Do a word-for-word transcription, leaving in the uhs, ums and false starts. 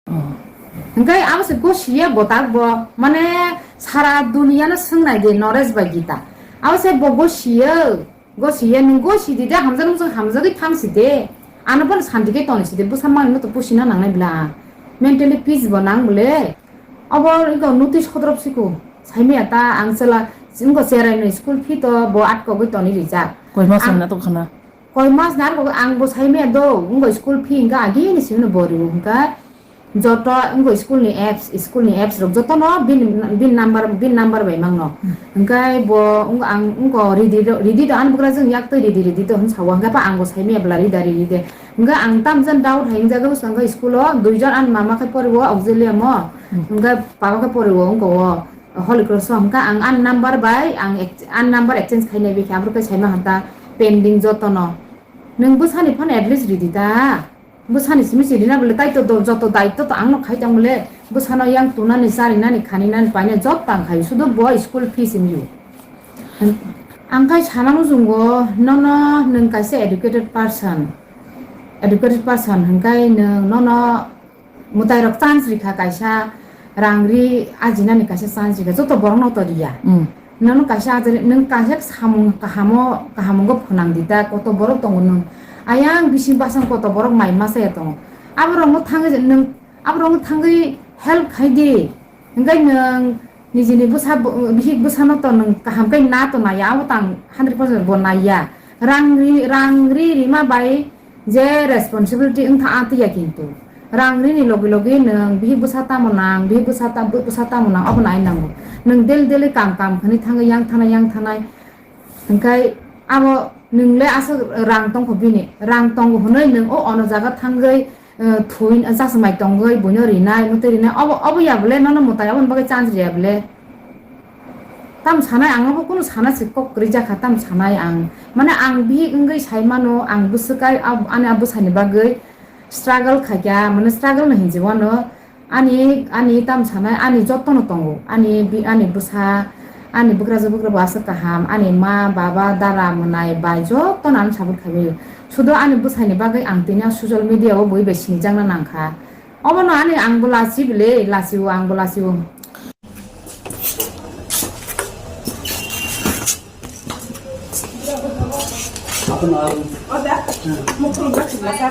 Hwnkhe abo se gosiya botak bo, mane sara duniya no swngnai de Naresh bai Gita. Abo se bo gosiya, gosiya nwng gosi di de, hamjak mujak hamjagwi thang si de. Ano bono santi khe toni si de, bwsa mani no to pusi na nangnai bla. Mentally peace bo nang bole. Abo ego notice khodrop siko. Saimaya ta ang chwla, wngkha cherai no school fee to bo atkogwi toni rijak. Koi mas Ang- wngna tong khana? Koi mas na ang bo saimaya do, wngkha school fee hwnkha agi ni simi no bo riwo hwnkha. Joto wngkha school ni apps, school ni apps rok joto no bin, bin number, bin number bai mangno. Hwnkhe bo wng-, ang wngkha ready do, ready do ani bwkrajwk yak twi ready, ready do hwn sawo hwnkhe pa ang bo saimaya bwla ready, ready de. Hwnkhe ang tamjani doubt hai wngjago, wngkha school o duijon ani mama khe poriwo auxilium o, hwnkhe baba khe poriwo wngkha o. Holy Cross o hwnkha ang ani number bai ang ex-, ani number exchange khainai bikhe aborok khe saima hanta pending jotono. Nwng bwsani phano at least ridi ta. Bwsani simi si rina bole tai to do-, joto daitto to angno khai tong bole bwsano yang tunani charinani khaninani paina joto ang khai sudo bo school fees hinwi. Ang khai sana mujungo nono nwng kaisa educated person. Educated person hwnkhe nwng nono mwtai rok chance rikha kaisa rang ri ajinani kaisa chance rikha joto borok no to riya. Nono kaisa ajari nwng kaisa samung kahamo kahamungo phwnang di ta koto borok tongo nwng ayang bising basang koto borok mai masa ya tongo aborok no thangwi nwng aborok no thangwi help khai di hwnkhe nwng nijini bwsa bihik bwsano to nwng kaham khe na to naiya abo tang hundred percent bo naiya rang ri rang ri rima bai. Je responsibility wngkha a twiya kintu rang rini logi logi nwng bihik bwsa tamo nang bihik bwsa ta bwsa tamo nang obo nai nango nwng daily daily kam kam khani thangwi yang thanai yang thanai hwnkhe abo nwng le aswk rang tongkho bini rang tongo hwnwi nwng o ono jaga thangwi thwi jasmai tongwi buino rinai mwtai rinai obo obo ya bole nono mwtai oboni bagwi chance riya bole. Tam sanai ang abo kunu sana se kok kwrwi jakha tam sanai ang mane ang bihik wngwi sai mano ang bwswk ai ani a bwsani bagwi struggle khaikha mane struggle no hinwi wano ani ani tam sanai ani jotono tongo ani ani bwsa ani bwkrajwk bwkrabo aswk kaham ani ma baba dara mwnai bai jotono ano support khaiwi sudo ani bwsani bagwi ang tini social media o bui bai sinijakna nangkha obono ani ang bo lasi bile lasi o ang bo lasi o. Oda, mukul baksa.